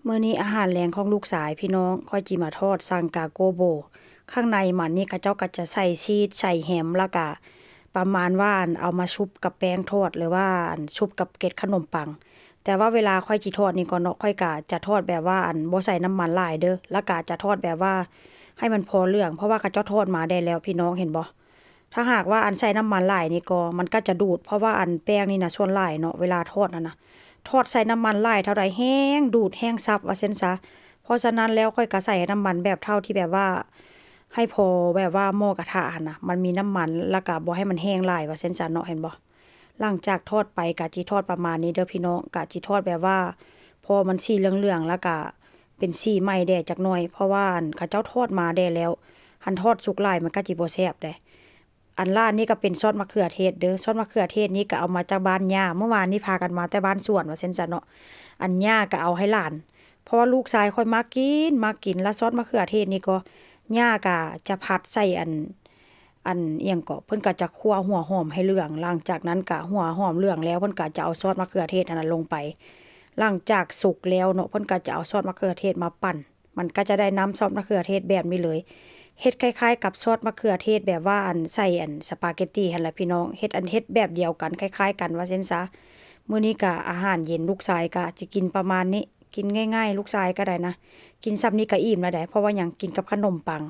ມື້ນີ້ອາຫານແລງຂອງລູກຊາຍພີ່ນ້ອງ, ຂ້ອຍຈິມາທອດສັງກາໂກໂບ. ຂ້າງໃນມັນນີ້ເຂົາເຈົ້າກໍຈະໃສ່ຊີສ ໃສ່ແຮມ ແລ້ວກະປະມານວ່າ ອັນ ເອົາມາຊຸບກັບແປ້ງທອດ ຫຼືວ່າ ອັນ ຊຸບກັບເກັດຂະໜົມປັງ. ແຕ່ວ່າເວລາຂ້ອຍຈິທອດນີ້ກໍເນາະ, ຂ້ອຍກະຈະທອດແບບວ່າ ອັນ ບໍ່ໃສ່ນ້ຳມັນຫຼາຍເດີ້, ແລ້ວກະຈະທອດແບບວ່າໃຫ້ມັນພໍເຫຼືອງ, ເພາະວ່າເຂົາເຈົ້າທອດມາໄດ້ແລ້ວ ພີ່ນ້ອງເຫັນບໍ່? ຖ້າຫາກວ່າ ອັນ ໃສ່ນ້ຳມັນຫຼາຍນີ້ກໍ ມັນກໍຈະດູດ, ເພາະວ່າ ອັນ ແປ້ງນີ້ນະ ສ່ວນຫຼາຍເນາະ ເວລາທອດຫັ້ນນະ ທອດໃສ່ນ້ຳມັນຫຼາຍເທົ່າໃດ ແຮງດູດແຮງສັບວ່າຊັ້ນຊະ. ເພາະສະນັ້ນແລ້ວ ຂ້ອຍກໍໃສ່ນ້ຳມັນແບບເທົ່າທີ່ແບບວ່າ ໃຫ້ພໍແບບວ່າໝໍ້ກະທະຫັ້ນນະ ມັນມີນ້ຳມັນ ແລ້ວກໍບໍ່ໃຫ້ມັນແຫ້ງຫຼາຍວ່າຊັ້ນຊະເນາະ, ເຫັນບໍ່? ຫຼັງຈາກທອດໄປກະຈິທອດປະມານນີ້ເດີ້ພີ່ນ້ອງ, ກະຈິທອດແບບວ່າພໍມັນສີເຫຼືອງໆ ແລ້ວກະເປັນສີໃໝ່ແດ່ຈັກໜ້ອຍ, ເພາະວ່າ ອັນ ເຂົາເຈົ້າທອດມາແດ່ແລ້ວ, ຄັນທອດສຸກຫຼາຍມັນກໍຈິບໍ່ແຊບເດ້. ອັນ ລາດນີ້ກໍເປັນຊອດມະເຂືອເທດເດີ້, ຊອດມະເຂືອເທດນີ້ກໍເອົາມາຈາກບ້ານຍ່າ, ເມື່ອວານນີ້ພາກັນມາແຕ່ບ້ານສວນວ່າຊັ້ນຊະເນາະ. ອັນ ຍ່າກໍເອົາໃຫ້ຫຼານ ເພາະວ່າລູກຊາຍຂ້ອຍມັກກິນ ມັກກິນ, ແລ້ວຊອດມະເຂືອເທດນີ້ກໍ ຍ່າກໍຈະຜັດໃສ່ ອັນ ອັນ ອີ່ຫຍັງເກາະ ເພິ່ນກໍຈະຂົ້ວຫົວຫອມໃຫ້ເຫຼືອງ, ຫຼັງຈາກນັ້ນກໍຫົວຫອມເຫຼືອງແລ້ວ ເພິ່ນກໍຈະເອົາຊອດມະເຂືອເທດຫັ້ນນະລົງໄປ. ຫຼັງຈາກສຸກແລ້ວເນາະ ເພິ່ນກໍຈະເອົາຊອດມະເຂືອເທດມາປັ່ນ, ມັນກໍຈະໄດ້ນ້ຳຊອດມະເຂືອເທດແບບນີ້ເລີຍ. ເຮັດຄ້າຍໆກັບຊອດມະເຂືອເທດແບບວ່າ ອັນ ໃສ່ ອັນ ສະປາເກັດຕີຫັ້ນແຫຼະພີ່ນ້ອງ, ເຮັດ ອັນ ເຮັດແບບດຽວກັນ ຄ້າຍໆກັນວ່າຊັ້ນຊະ. ມື້ນີ້ກະອາຫານເຢັນ ລູກຊາຍກະຈະກິນປະມານນີ້, ກິນງ່າຍໆ ລູກຊາຍກໍໄດ້ນະ, ກິນສ່ຳນີ້ກໍອີ່ມແລ້ວໃດ໋, ເພາະວ່າຫຍັງ ກິນກັບຂະໜົມປັງ.